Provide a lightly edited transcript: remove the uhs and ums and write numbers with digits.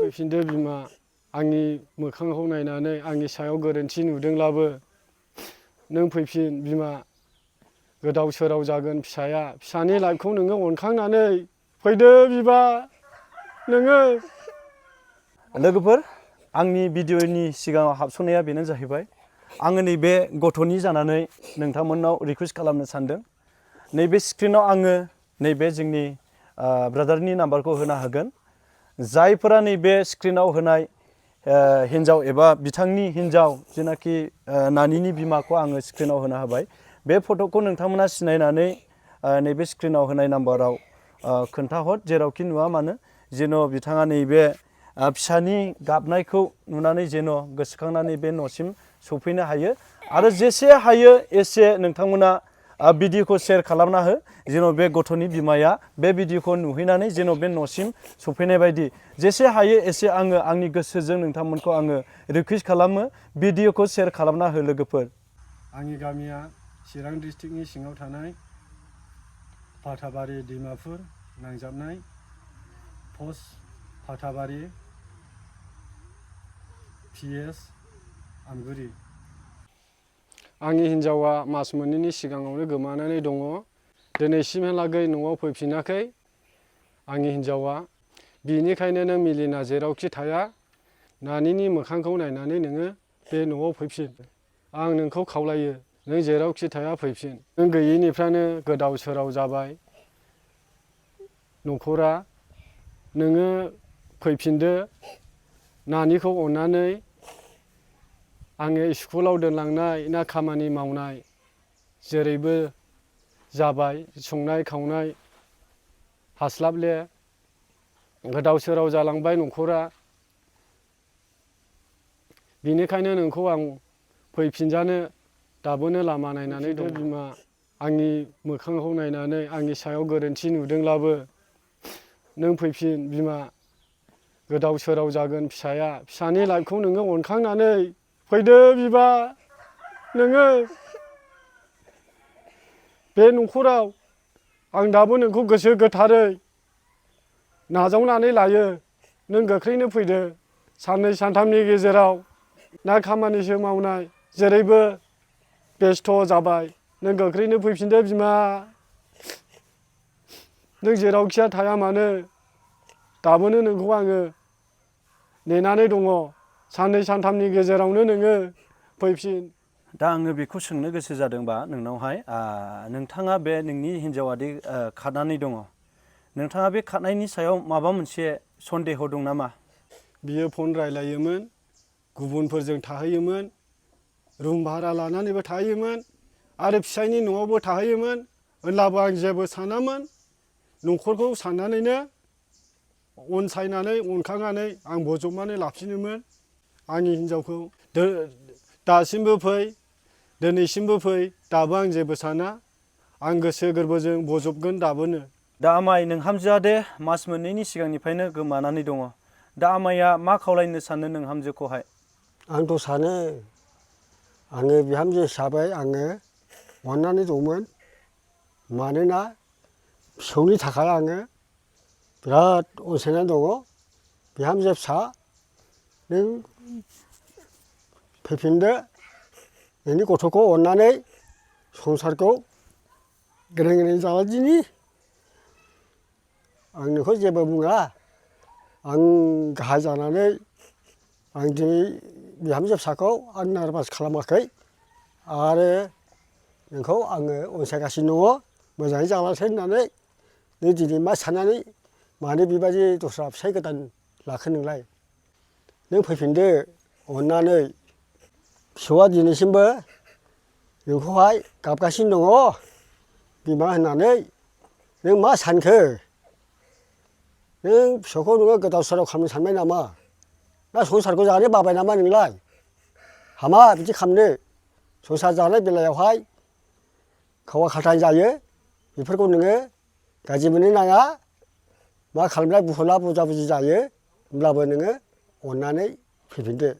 फैफिनदो बिमा आंनि मोखांखौ नायनानै आंनि सायाव गोरोन्थि नुदोंब्लाबो नों फैफिन बिमा गोदाव सोराव जागोन फिसानि लाइफखौ नोङो अनखांनानै फैदो बिमा नोङो। लोगोफोर आंनि भिडिअनि सिगाङाव हाबस'नाया बेनो जाहैबाय आङो नैबे गथ'नि जानानै नोंथांमोननाव रिकुवेस्ट खालामनो सानदों। नैबे स्क्रिनाव आङो नैबे जोंनि ब्रादारनि नाम्बारखौ होना होगोन। जायफोरा नैबे स्क्रिनाव होनाय हिन्जाव एबा बिथांनि हिन्जाव जेनाखि नानिनि बिमाखौ आङो स्क्रिनाव होना होबाय। बे फट'खौ नोंथांमोना सिनायनानै नैबे स्क्रिनाव होनाय नाम्बाराव खोन्थाहर जेरावखि नुवा मानो जेन' बिथाङा नैबे फिसानि गाबनायखौ नुनानै जेन' गोसोखांनानै बे न'सिम सफैनो हायो। आरो जेसे हायो एसे नोंथांमोना भिडिअखौ शेयार खालामना हो जेन' बे गथ'नि बिमाया बे भिडिअखौ नुहैनानै जेन' बे न'सिम सफैनाय बायदि जेसे हायो एसे आङो आंनि गोसोजों नोंथांमोनखौ आङो रिकुवेस्ट खालामो भिडिअखौ शेयार खालामना हो लोगोफोर। आंनि गामिया चिरां डिस्ट्रिक्टनि सिङाव थानाय फाथाबारि डिमापुर नांजाबनाय पस्ट फाथाबारि PS आमगुरि। आंनि हिन्जावा मास मोननैनि सिगाङावनो गोमानानै दङ। दिनैसिमहालागै न'आव फैफिनाखै आंनि हिन्जावा। बिनिखायनो नों मिलिना जेरावखि थाया नानिनि मोखांखौ नायनानै नोङो बे न'आव फैफिन। आं नोंखौ खावलायो नों जेरावखि थाया फैफिन। नों गैयैनिफ्रायनो गोदाव सोराव जाबाय न'खरा। नोङो फैफिनदो नानिखौ अननानै। आङो स्कुलाव दोनलांनाय ना खामानि मावनाय जेरैबो जाबाय संनाय खावनाय हास्लाबले गोदाव सोराव जालांबाय न'खरा। बिनिखायनो नोंखौ आं फैफिनजानो दाबोनो लामा नायनानै दं बिमा। आंनि मोखांखौ नायनानै आंनि सायाव गोरोन्थि नुदोंब्लाबो नों फैफिन बिमा गोदाव सोराव जागोन फिसानि लाइफखौ नोङो अनखांनानै फैदो बिमा नोङो। बे न'खराव आं दाबो नोंखौ गोसो गोथारै नाजावनानै लायो। नों गोख्रैनो फैदो साननै सानथामनि गेजेराव। ना खामानिसो मावनाय जेरैबो बेस्थ' जाबाय। नों गोख्रैनो फैफिनदो बिमा। नों जेरावखिया थाया मानो दाबोनो नोंखौ आङो नेनानै दङ। साननै सानथामनि गेजेरावनो नोङो फैफिन। दा आङो बेखौ सोंनो गोसो जादोंबा नोंनावहाय नोंथाङा बे नोंनि हिन्जावादि खारनानै दङ नोंथाङा बे खारनायनि सायाव माबा मोनसे सन्देह दं नामा? बियो फन रायलायोमोन गुबुनफोरजों थाहैयोमोन रुम भारा लानानैबो थाहैयोमोन आरो फिसायनि न'आवबो थाहैयोमोन। होनब्लाबो आं जेबो सानामोन। न'खरखौ साननानैनो अनसायनानै अनखांनानै आं बजबनानै लाफिनोमोन आंनि हिन्जावखौ। दासिमबो फै दिनैसिमबो फै दाबो आं जेबो साना। आं गोसो गोरबोजों बजबगोन दाबोनो। दा आमाय नोंहामजोआ दे मास मोननैनि सिगांनिफ्रायनो गोमानानै दङ। दा आमाया मा खावलायनो सानो नोंहामजोखौहाय? आंथ' सानो आङो बिहामजो हिसाबै आङो अननानै दंमोन। मानोना फिसौनि थाखाय आङो बिराद अनसायनानै दङ। बिहामजो फिसा नों फैफिनदो नोंनि गथ'खौ अननानै संसारखौ ग्रें ग्रें जालांदिनि। आं नोंखौ जेबो बुङा। आं गाहाय जानानै आं दिनै बिहामजो फिसाखौ आं नारभास खालामाखै आरो नोंखौ आङो अनसायगासिनो दङ मोजाङै जालांथों होननानै। नों दिनै मा साननानै मानो बेबायदि दस्रा फिसाय गोदान लाखो नोंलाय? नों फैफिनदो अननानै। फिसौआ दिनैसिमबो नोंखौहाय गाबगासिनो दङ बिमा होननानै। नों मा सानखो? नों फिसौखौ नोङो गोदाव सोराव खालामनो सानबाय नामा? ना संसारखौ जानो बाबाय नामा नोंलाय? हामा बिदि खालामनो। संसार जानाय बेलायावहाय खावा खाथाय जायो। बेफोरखौ नोङो गाज्रि मोननो नाङा। मा खालामनाय बुहुला बुजा बुजि जायो। होमब्लाबो नोङो अननानै फैफिनदो।